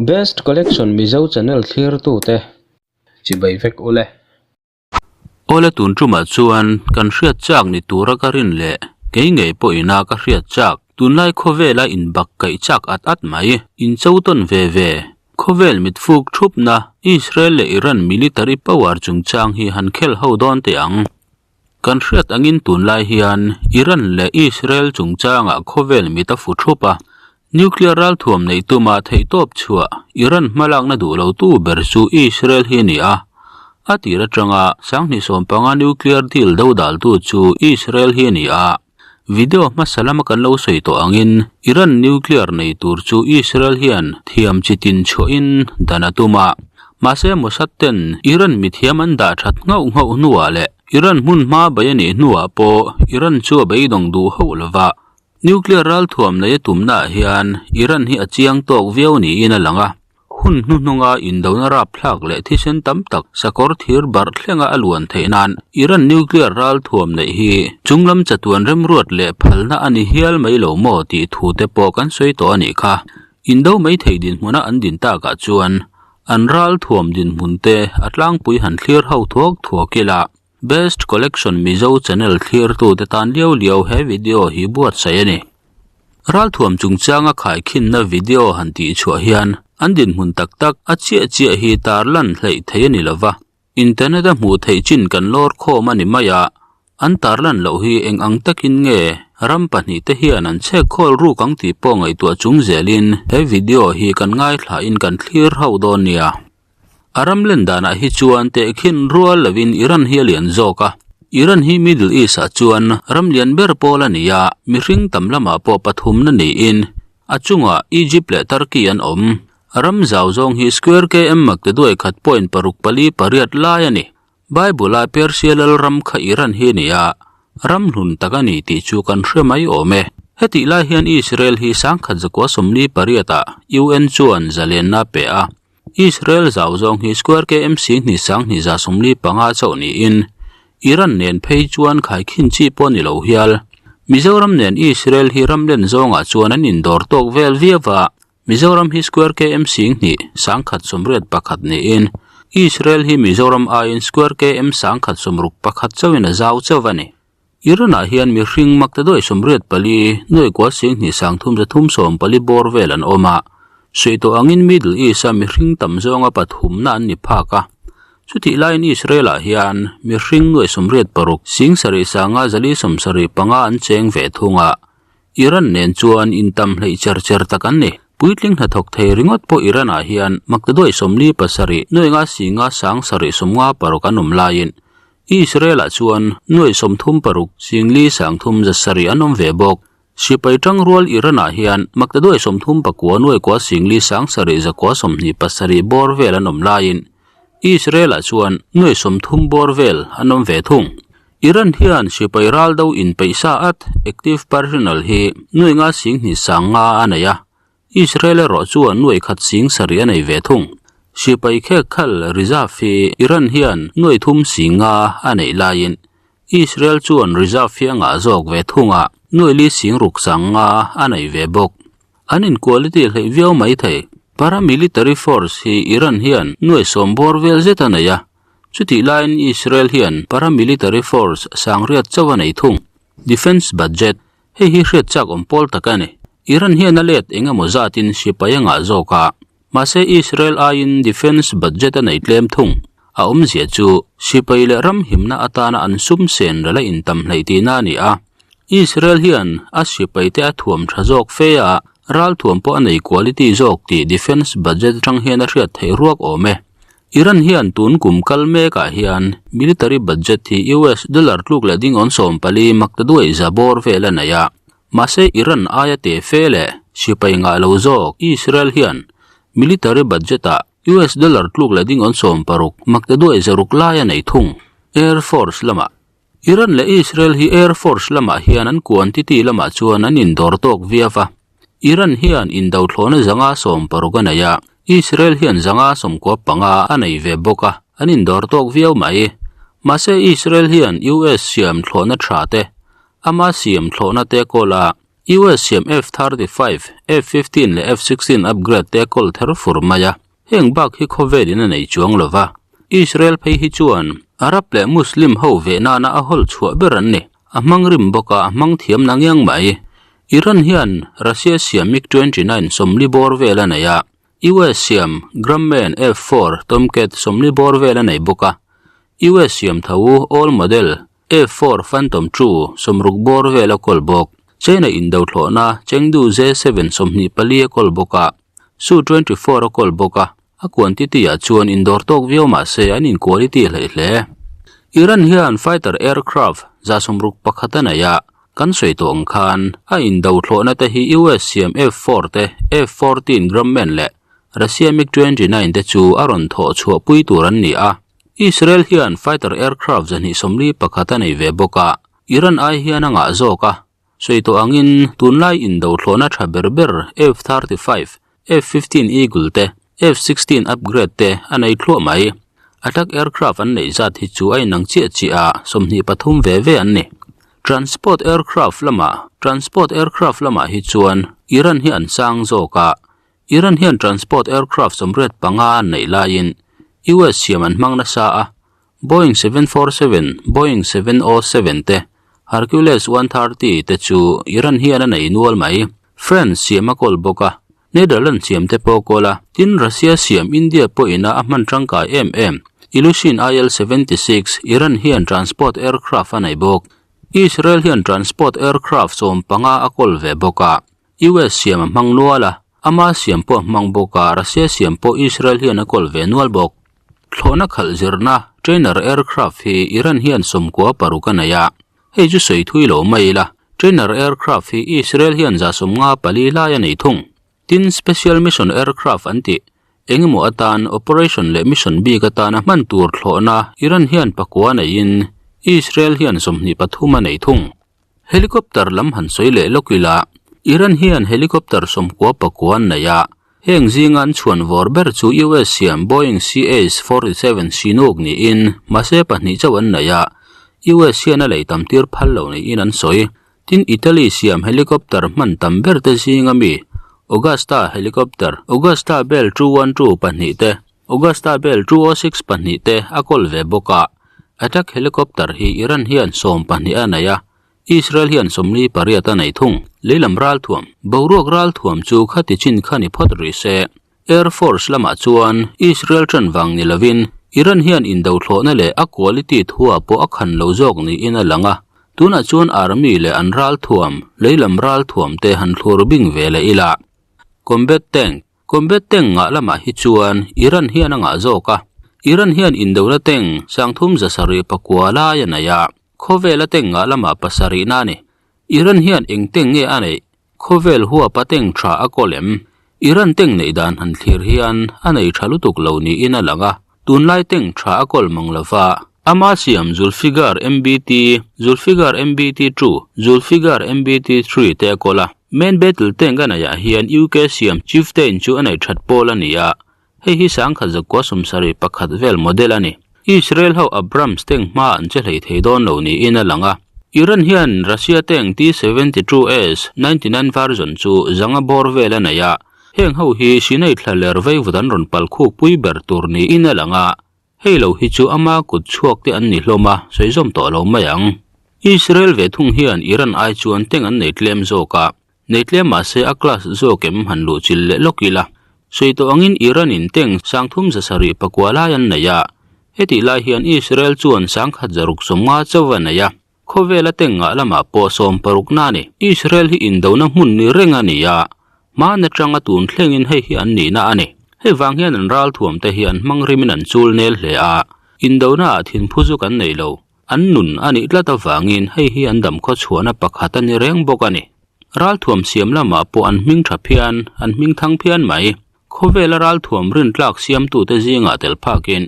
Best Collection Mizo channel thlirtute chibai vek ule. Awle tun tumah chuan kan hriat chak ni tura ka rin leh kei ngei pawhin a ka hriat chak tunlai khawvela inbak kaih chak at at mai incho tawn ve ve khawvel mitfuk thupna Israel leh Iran military power chungchang hi han khel ho dawn teh ang. Kan hriat angin tunlai hian Iran leh Israel chungchangah khawvel mit a fu thup a, nuclear ralthuam neih tuma theihtawp chhuah Iran hmalakna duh lotu ber chu Israel hi a ni a. A tir atanga sanghnih sawmpanga nuclear deal dodaltu chu Israel hi a ni a. Video hmasa lama kan lo sawi tawh angin Iran nuclear nei tur chu Israel hian thiam chi tin chhuahin dan a tum a. Mahse Mossad ten Iran mithiam an dah that nghauh nghauh hnuah leh Iran hmun hma bei a nih hnuah pawh Iran chu a beidawng duh hauh lova, nuclear ralthuam nei a tumnaah hian Iran hi a chiang tawk viau niin a lang a. Hun hnuhnunga indona rapthlak leh thisen tam tak sakawr thir barh thlenga a luan theih nan Iran nuclear ralthuam neih hi chunglam chatuan remruat leh phalna a ni hial mai lo maw tih thu te pawh kan sawi tawh a nih kha. Indo mai thei dinhmuna an din takah chuan an ralthuam dinhmun te a tlangpui han thlir ho thuak thuak ila Best Collection Mizo channel thlirtute tan liau liau he video hi buatsaih a ni. Ralthuam chungchanga khaikhinna video han tih chhuah hian an dinhmun tak tak a chiah chiah hi tarlan hleih theih a ni lova, internet a hmuh theih chin kan lawr khawm a ni mai a, an tarlan loh hi eng ang takin nge ram pahnihte hian an chhek khawl ruk ang tih pawh ngaihtuah chung zelin he video hi kan ngaithlain kan thlir ho dawn nia. A ram len danah hi chuan tehkhin rual lovin Iran hi a lian zawk a. Iran hi Middle East-ah chuan ram lian ber pawl a ni a, mihring tam lamah pawh pathumna niin a chungah Egypt leh Turkey an awm. Ram zau zawng hi square km maktaduai khat point paruk pali pariat lai a ni. Bible-a Persia lal ram kha Iran hi a ni a, ram hlun tak a ni tih chu kan hre mai awm e. Hetih lai hian Israel hi sangkhat zakua sawmli pariatah UN chuan zalenna a pe a. Israel zau zawng hi square km 10 sang hnih za sawmli panga chauh niin Iran nen phei chuan khaikhin chi pawh ni lo hial. Mizoram nen Israel hi ram len zawngah chuan an indawr tawk vel viau a, Mizoram hi square km 10 sangkhat sawmriat pakhat niin Israel hi Mizoram aiin square km sangkhat sawmruk pakhat chauhin a zau chauh a ni. Iran-ah hian mihring mak ta dawi sawmriat pali, nuai kual sing hnih sang thum za thum sawm pali bawr vel an awm a. Sawi tawh angin Middle East-a mihring tam zawnga pathumna an ni phak a. Chutih laiin Israel-ah hian mihring nuai sawmriat paruk, sing sarih sanga zali sawm sarih panga an cheng ve thung a. Iran nen chuan intam hleih cher cher tak an ni. Puitling hnathawk thei ringawt pawh Iran-ah hian mak ta dawi sawmli pasarih, nuai nga singa sang sarih sawmnga paruk an awm laiin Israel-ah chuan nuai sawmthum paruk singli sangthum za sarih an awm ve bawk. Sipai tangrual Iran-ah hian maktaduai sawmthum pakua nuai kua singli sang sarih zakua sawmhnih pasarih bawr vel an awm laiin Israel-ah chuan nuai sawmthum bawr vel an awm ve thung. Iran hian sipai ral do inpeihsa at, active personnel, hi nuai nga singhnih sang nga a nei a. Israel erawh chuan nuai khat sing sarih a nei ve thung. Sipai khek khal reserve hi Iran hian nuai thum sing nga a neih laiin Israel chuan reserve hi a ngah zawk ve thung a, nuai li sing ruk sang nga a nei ve bawk. An in quality hleih viau mai thei. Paramilitary force hi Iran hian nuai sawm bawr vel zet a nei a, chutih laiin Israel hian paramilitary force sangriat chauh a nei thung. Defence budget Hei hi hriat chak awm pawl tak a ni. Iran hian a let eng emaw zatin sipai a ngah zawk a, mahse Israel aiin defence budget a nei tlem thung. A awmzia chu sipai leh ram himna atana an sum sen rel a intam hleih tihna a ni a. Israel hian a sipaite a thuam tha zawk fe a, ralthuam pawh a nei quality zawk tih defence budget atang hian a hriat theih ruak awm e. Iran hian tun kum kal mekah hian military budget hi US dollar tluk leh dingawn sawmpali maktaduai za bawr vel a nei a. Mahse Iran aia te fe leh sipai ngah lo zawk Israel hian military budget ah US dollar tluk leh dingawn sawmparuk maktaduai zaruk lai a nei thung. Air Force lamah Iran leh Israel hi Air Force lamah hian an quantity lamah chuan an indawr tawk viau a. Iran hian indothlawhna zanga sawm paruk a nei a, Israel hian zanga sawmkua panga a nei ve bawk a, an indawr tawk viau mai. Mahse Israel hian US siam thlawhna tha te, ama siam thlawhna te kawl a. US siam F-35, F-15 leh F-16 upgrade te a kawl ther fur mai a, heng bak hi khawvelin a nei chuang lo va. Israel phei hi chuan Arab leh Muslim ho veh nana a hawl chhuah ber an ni. A hmang rim bawk a, a hmang thiam na ngiang mai. Iran hian Russia siam MiG-29 sawmli bawr vel a nei a, US siam Grumman F-4 Tomcat 40 bawr vel a nei bawk a, US siam tho old model F-4 Phantom ii 60 bawr vel a kawl bawk. China indo thlawhna Chengdu J-7 24 a kawl bawk a, Su-24 a kawl bawk a, a quantity ah chuan indawr tawk viau mah se an in quality hleih hle. Iran hian fighter aircraft 61 a nei a, Kan sawi tawh ang khan, a indo thlawhna te hi US siam F-four te, F-fourteen Grumman leh Russia MiG 29 te chu a rawn thawh chhuah pui tur an ni a. Israel hian fighter aircraft 241 a nei ve bawk a, Iran ai hian a ngah zawk a. Sawi tawh angin, tunlai indo thlawhna tha ber ber F-35, F-15 Eagle te, F-16 upgrade te a nei thluah mai. Attack aircraft an neih zat hi chu a inang chiah chiah a, 23 ve ve an ni. Transport aircraft lamah Transport aircraft lamah hi chuan Iran hi an sang zawk a, Iran hian transport aircraft 85 an neih laiin US siam an hmang nasa a, Boeing 747, Boeing 707 te, Hercules 130 te chu Iran hian a nei nual mai. France siam a kawl bawk a, Netherlands siam te pawh a kawl a, tin Russia siam India pawhin a hman tangkai em em. Ilyushin IL-76 Iran hian transport aircraft a nei bawk. Israel hian transport aircraft 15 a kawl ve bawk a, US siam a hmang nual a, ama siam pawh a hmang bawk a, Russia siam pawh Israel hian a kawl ve nual bawk. Thlawhna khalh zirna trainer aircraft hi Iran hian 96 a nei a, hei chu sawi thui lo mai ila, trainer aircraft hi Israel hian 54 lai a nei thung. Tin, special mission aircraft an tih engemaw atan operation leh mission bik atana hman tur thlawhna Iran hian pakua neiin Israel hian 23 a nei thung. Helicopter lam han sawi leh lawk ila, Iran hian helicopter 99 an nei a, heng zinga an chhuan vawr ber chu US siam Boeing CH-47 Chinook niin mahse pahnih chauh an nei a, US hian a lei tam tir phal lo niin an sawi. Tin, Italy siam helicopter hman tam ber te zinga mi Agusta helicopter, Agusta Bell 212 pahnih te, Agusta Bell 206 pahnih te a kawl ve bawk a. Attack helicopter hi Iran hian 12 a nei a, Israel hian 48 a nei thung. Leilam ralthuam, boruak ralthuam chu khati chin kha ni phawt rih se. Air Force lamah chuan Israel tan vang ni lovin Iran hian indo thlawhna leh a quality thua pawh a khan lo zawk niin a lang a. Tunah chuan army leh an ralthuam, leilam ralthuam te han thlur bing ve leh ila. Combat tank, Combat tank ngah lamah hi chuan Iran hian a ngah zawk a, Iran hian indona tank 3709 lai a nei a, khawvela tank ngah lamah pasarihna a ni. Iran hian eng tank nge a neih? Khawvel huapa tank tha a kawl em? Iran tank neih dan han thlir hian a nei tha lutuk lo niin a lang a, tunlai tank tha a kawl mang lova, ama siam Zulfiqar MBT, Zulfiqar MBT 2, Zulfiqar MBT 3 te a kawl a. Main battle tank a neihah hian UK siam Chieftain chu a nei that pawl a ni a, hei hi 1971 vel model a ni. Israel ho Abrams tank hma an che hlei thei dawn lo niin a lang a. Iran hian Russia tank T-72S 99 version chu zanga bawr vel a nei a, heng ho hi Sinai thla ler veivut an rawn pal khuk pui ber tur niin a lang a. Hei lo hi chu ama kut chhuak te an ni hlawm a, sawi zawm tawh lo mai ang. Israel ve thung hian Iran ai chuan tank an nei tlem zawk a, nei tlem mah se a class zawk em han luh chil leh lawk ila. Sawi tawh angin Iran in tank 3709 lai an nei a, hetih lai hian Israel chuan 1650 chauh a nei a, khawvela tank ngah lamah pawh 60 na a ni. Israel hi indona hmun ni reng a ni a, Hmaan atanga tun thlengin hei hi an nihna a ni. Hei vang hian an ralthuam te hi an hmang rimin an chul nel hle a, indona ah thinphu chu kan nei lo. An nun a nih tlat avangin hei hi an damkhaw chhuahna pakhat a ni reng bawk a ni. Ralthuam siam lamah pawh an hming tha phian, an hming thang phian mai. Khawvela ralthuam rintlak siamtute zingah tel phakin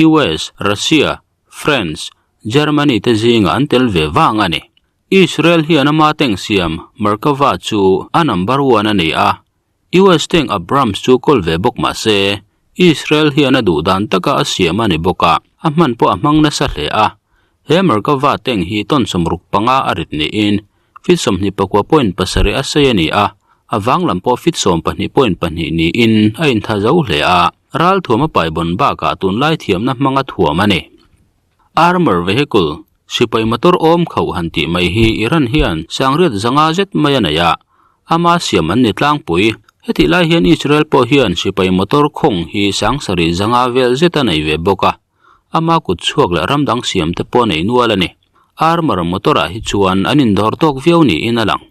US, Russia, France, Germany te zingah an tel ve vang a ni. Israel hian ama tank siam Merkava chu a number one a ni a, US tank Abrams chu kawl ve bawk mah se, Israel hian a duh dan taka a siam a ni bawk a, a hman pawh a hmang nasa hle a. He Merkava tank hi ton 65 a rit niin. Feet 29 point pasarih a sei a ni a, a vang lam pawh feet 12 point pahnih niin a intha zo hle a, ralthuam a paibawn bakah tunlai thiamna hmanga thuam a ni. Armour vehicle, sipai motor awm khauh han tih mai hi Iran hian sangriat zanga zet mai a nei a, ama siam an ni tlangpui. Hetih lai hian Israel pawh hian sipai motor khawng hi sangsarih zanga vel zet a nei ve bawk a, ama kut chhuak leh ram dang siam te pawh a nei nual a ni. Armour motor ah hi chuan an indawr tawk viau niin a lang.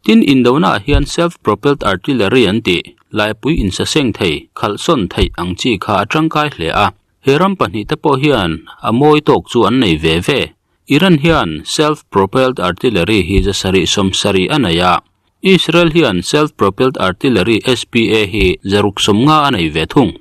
Tin, indona ah hian self-propelled artillery an tih, laipui insaseng thei, khalhsawn theih ang chi kha a tangkai hle a. He ram pahnihte pawh hian a mawi tawk chu an nei ve ve. Iran hian self-propelled artillery hi zasarih sawmsarih a nei a, Israel hian self-propelled artillery, SPA, hi zaruk sawmnga a nei ve thung.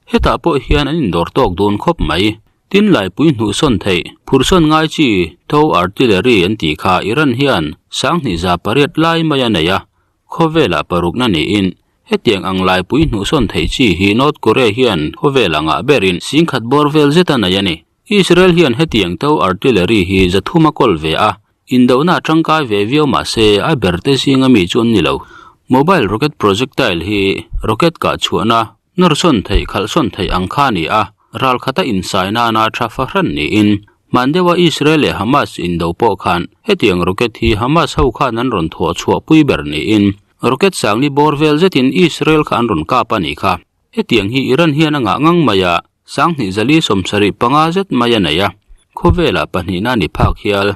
Hetah pawh hian an indawr tawk dun khawp mai. Tin laipui hnuhsawn theih, phursawn ngai chi tho artillery an tih kha Iran hian sanghnih za pariat lai mai a nei a, khawvelah parukna niin hetiang ang laipui hnuhsawn theih chi hi North Korea hian khawvel angah berin singkhat bawr vel zet a nei a ni. Israel hian hetiang tho artillery hi zathum a kawl ve a, indona tangkai ve viau mah se a berte zinga mi chu an ni lo. Mobile rocket projectile hi rocket kah chhuahna Nawrsawn theih khalhsawn theih ang kha a ni a, ral khata insai nana tha fahran niin hman deuha Israel leh Hamas indo pawh khan hetiang rocket hi Hamas ho khan an rawn thawh chhuah pui ber niin rocket sangni bawr vel zetin Israel kha an rawn kap a nih kha. Hetiang hi Iran hian a ngah ngang mai a, sanghnih zali sawmsarih panga zet mai a nei a, khawvelah pahnihna a ni phak hial.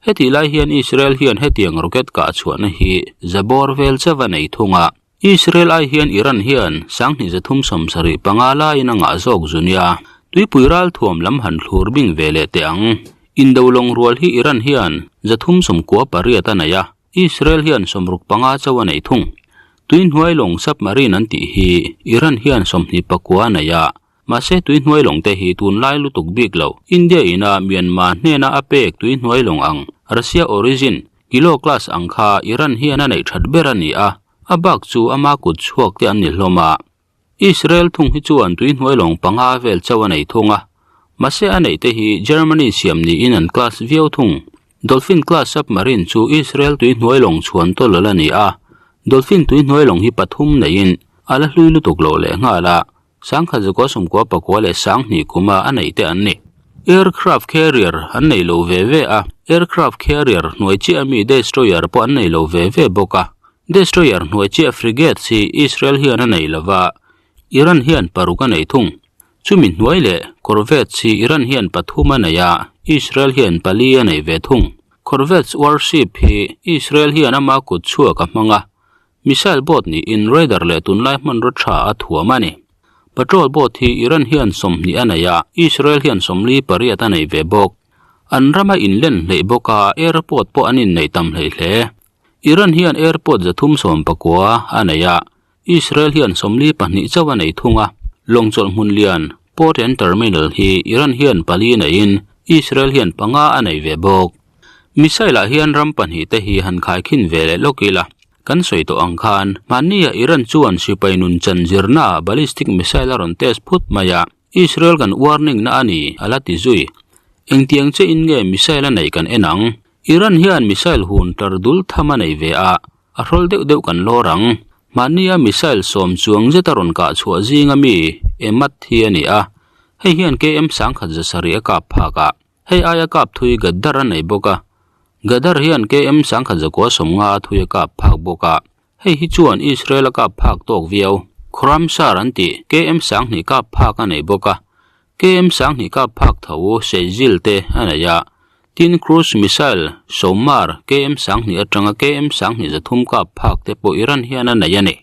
Hetih lai hian Israel hian hetiang rocket kah chhuahna hi za bawr vel chauh a nei thung a. Israel ai hian Iran hian sanghnih zathum sawmsarih panga laiin a ngah zawk zu nia. Tuipui ralthuam lam han thlur bing ve leh teh ang. Indo lawng rual hi Iran hian zathum sawmkua pariat a nei a, Israel hian sawmruk panga chauh a nei thung. Tuihnuai lawng submarine an tih hi Iran hian sawmhnih pakua a nei a, mahse tuihnuai lawng te hi tunlai lutuk bik lo. India ina Myanmar hnena a pek tuihnuai lawng ang Russia origin Kilo class ang kha Iran hian a neih that ber a ni a. A bak chu ama kut chhuak te an ni hlawm a. Israel thung hi chuan tuihnuai lawng panga vel chauh a nei thung a. Mahse a neih te hi Germany siam niin an class viau thung. Dolphin class submarine chu Israel tuihnuai lawng chhuan tawlh a la ni a. Dolphin tuihnuai lawng hi pathum neiin a la hlui lutuk loh leh nghal a. Sangkhat zakua sawmkua pakua leh sanghnih kuma a neih te an ni. Aircraft carrier an nei lo ve ve a, aircraft carrier hnuai chiah ami destroyer pawh an nei lo ve ve bawk a. Destroyer hnuai chiah frigates hi Israel hian a nei lo va, Iran hian paruk a nei thung. Chumi hnuai leh corvettes hi Iran hian pathum a nei a, Israel hian pali a nei ve thung. Corvettes warship hi Israel hian ama kut chhuak a hmang a, Missile boat niin radar leh tunlai hmanraw tha a thuam a ni. Patrol boat hi Iran hian 20 a nei a, Israel hian 48 a nei ve bawk. An rama inlen hleih bawk a, airport pawh an inneih tam hleih hle. Iran hian airport 319 a nei a, Israel hian 42 chauh a nei thung a. Lawng chawlh hmun lian, port and terminal, hi Iran hian pali neiin Israel hian panga a nei ve bawk. Missile ah hian ram pahnih te hi han khaikhin ve leh lawk ila. Kan sawi tawh ang khan, mahnia Iran chuan sipai nun chan zirnaah ballistic missile a rawn test phut mai a, Israel kan warning na a ni, a la ti zui. Engtiang che in nge missile a neih kan en ang? Iran hian missile hun tar dul tham a nei ve a, a hrawl deuh deuh kan lawr ang. Mahnia missile sawm chuang zet a rawn kah chhuah zinga mi Emad hi a ni a, hei hian KM sangkhat zasarih a kap phak a. Hei aia kap thui Gaddar a nei bawk a, Gaddar hian KM sangkhat zakua sawmnga a thui a kap phak bawk a, hei hi chuan Israel a kap phak tawk viau. Khawramsar an tih KM sanghnih kap phak a nei bawk a, KM sanghnih kap phak tho Sejil te a nei a, tin cruise missile Somar KM sanghnih atanga KM sanghnih zathum kap phak te pawh Iran hian a nei a ni.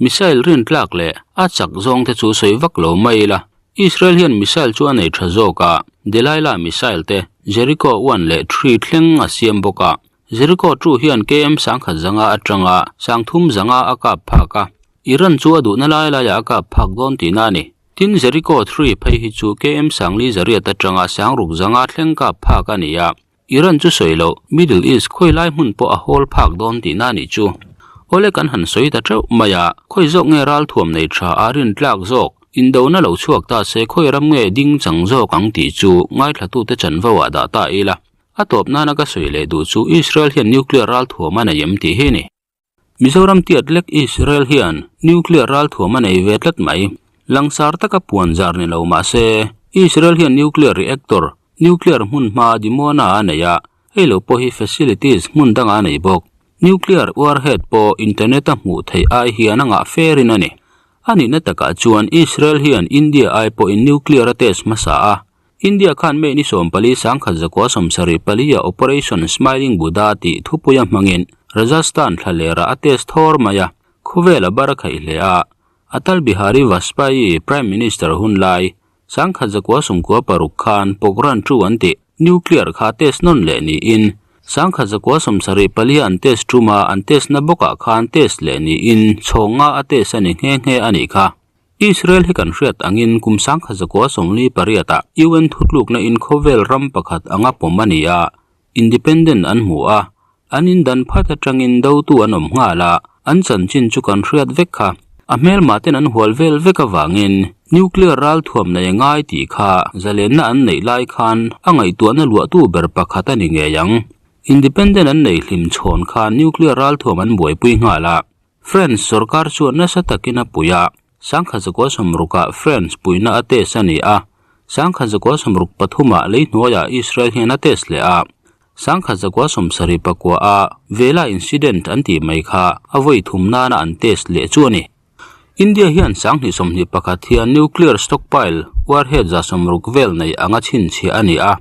Missile rin tlak leh a chak zawng te chu sawi vak lo mai ila, Israel hian missile chu a nei tha zawk a, Delilah missile te Jericho one leh three thleng a siam bawk a. Jericho two hian KM sangkhat zanga atanga sangthum zanga a kap phak a, Iran chu a duhna lai laiah a kap phak dawn tihna a ni. Tin, Jericho three phei hi chu KM sangli zariat atanga sangruk zanga thleng kap phak a ni a. Iran chu sawi loh, Middle East khawi lai hmun pawh a hawl phak dawn tihna a nih chu. Awle kan han sawi ta teuh mai a, khawi zawk nge ralthuam nei tha a rin tlak zawk, indona lo chhuak ta se khawi ram nge ding chang zawk ang tih chu ngaithlatute chanvo ah dah ta ila. A tawp nana ka sawi leh duh chu Israel hian nuclear ralthuam a nei em tih hi a ni. Mizoram tiat lek Israel hian nuclear ralthuam a nei ve tlat mai. Langsar taka puan zar ni lo mah se, Israel hian nuclear reactor, nuclear hmun hma Dimona a nei a, hei lo pawh hi facilities hmun dangah a nei bawk. Nuclear warhead pawh internet a hmuh theih ai hian a ngah ferin a ni. A nihna takah chuan Israel hian India ai pawhin nuclear a test hmasa a, India khan May ni 14 1974 ah Operation Smiling Buddha tih thupuia hmangin Rajasthan thlalera a test thawr mai a, khawvel a bar a khaih hle a. Atal Bihari Vajpayee Prime Minister hun lai 1996 khan Pokhran 2 an tih nuclear kha test nawn leh niin 1974 an test ṭuma an test na bawkah khan test leh niin chhawng nga a test a ni nghe nghe a nih kha. Israel hi kan hriat angin kum 1948 ah UN thutlukna in khawvel ram pakhat anga pawm a ni a, independent an hmu a, an indan phat atangin dotu an awm nghal a, an chanchin chu kan hriat vek kha. A hmelmah ten an hual vel vek avangin nuclear ralthuam nei a ngai tih kha zalenna an neih lai khan a ngaihtuahna luahtu ber pakhat a ni ngei ang. Independent an nei hlim chhawn khan nuclear ralthuam an buaipui nghal a. France sorkar chuan nasa takin a pui a, 1960 ah France puihna a test a ni a, 1963 ah lei hnuaiah Israel hian a test leh a, 1979 ah Vela incident an tih mai kha a vawi thum nana an test leh chu a ni. India hian 2021 hian nuclear stockpile warhead 60 vel nei anga chhinchhiah a ni a,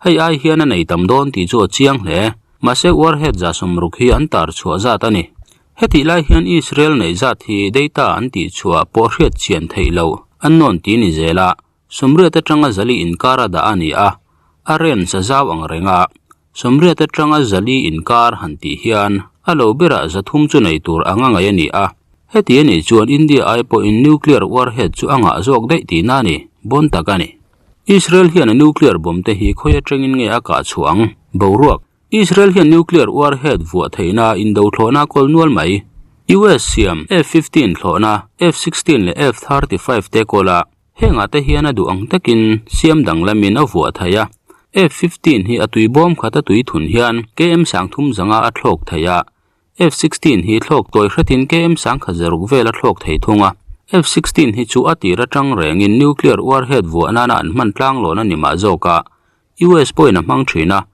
hei ai hian a nei tam dawn tih chu a chiang hle. Mahse warhead 60 hi an tar chhuah zat a ni. Hetih lai hian Israel neih zat hi data an tih chhuah pawh hriat chian theih loh an nawn ti ni zel a, 80 atanga zali inkar a dah a ni a, a range a zau ang reng a, 80 atanga zali inkar han tih hian a lo berah 300 chu nei tur anga ngaih a ni a, heti a nih chuan India ai pawhin nuclear warhead chu a ngah zawk daih tihna a ni, bawn tak a ni. Israel hian a nuclear bomb te hi khawi atangin nge a kah chhuah ang? Boruak. Israel hian nuclear warhead vuah theihna indo thlawhna a kawl nual mai. US siam F-15 thlawhna, F-16 leh F-35 te kawl a, hengah te hian a duh ang takin siam danglamin a vuah thei a. F-15 hi a tui bawm khat a tui thun hian KM 30 zanga a thlawk thei a, F-16 hi thlawk tawi hretin KM 1006 vel a thlawk thei thung a. F-16 hi chu a tir atang rengin nuclear warhead vuah nana an hman tlanglawn a ni mah zawk a, US pawhin a hmang thin a.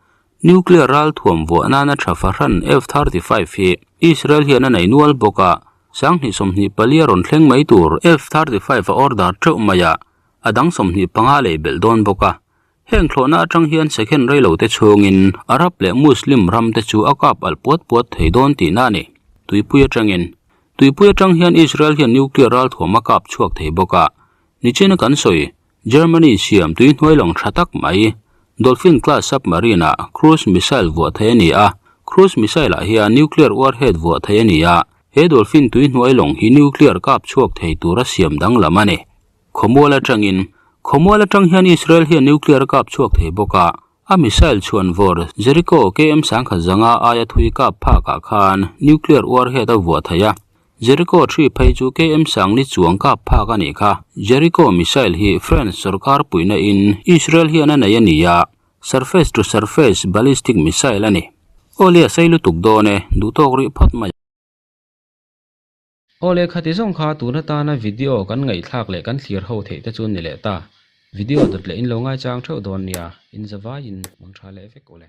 Nuclear ralthuam vuah nana tha fahran F-35 hi Israel hian a nei nual bawk a, 2024 a rawn thleng mai tur F-35 a order teuh mai a, a dang 25 lei belh dawn bawk a. Heng thlawhna atang hian second reilo te chhungin Arab leh Muslim ram te chu a kap alh puat puat thei dawn tihna a ni. Tuipui atangin Tuipui atang hian Israel hian nuclear ralthuam a kap chhuak thei bawk a. Nichina kan sawi, Germany siam tui hnuai lawng tha tak mai, Dolphin class submarine ah cruise missile vuah thei a ni a. Cruise missile ah hian nuclear warhead vuah thei a ni a. He Dolphin tui hnuai lawng hi nuclear kap chhuak thei tura siam danglam a ni. Khawmual atangin Khawmual atang hian Israel hian nuclear a kap chhuak thei bawk a, a missile chhuan vawr Jericho KM 1005 aia thui kap phakah khan nuclear warhead a vuah thei a, Jericho thi phei chu KM sangli chuang kap phak a nih kha. Jericho missile hi France sorkar puihna in Israel hian a nei a ni a, surface to surface ballistic missile a ni. Aw le a sei lutuk dawn e, duhtawk rih phawt mai. Aw le khati zawng kha tun atana video kan ngaihthlak leh kan thlir ho theih te chu ni leh ta. Video dawt leh in lo ngaichang theuh dawn nia, in zavaiin mang tha leh vek ule.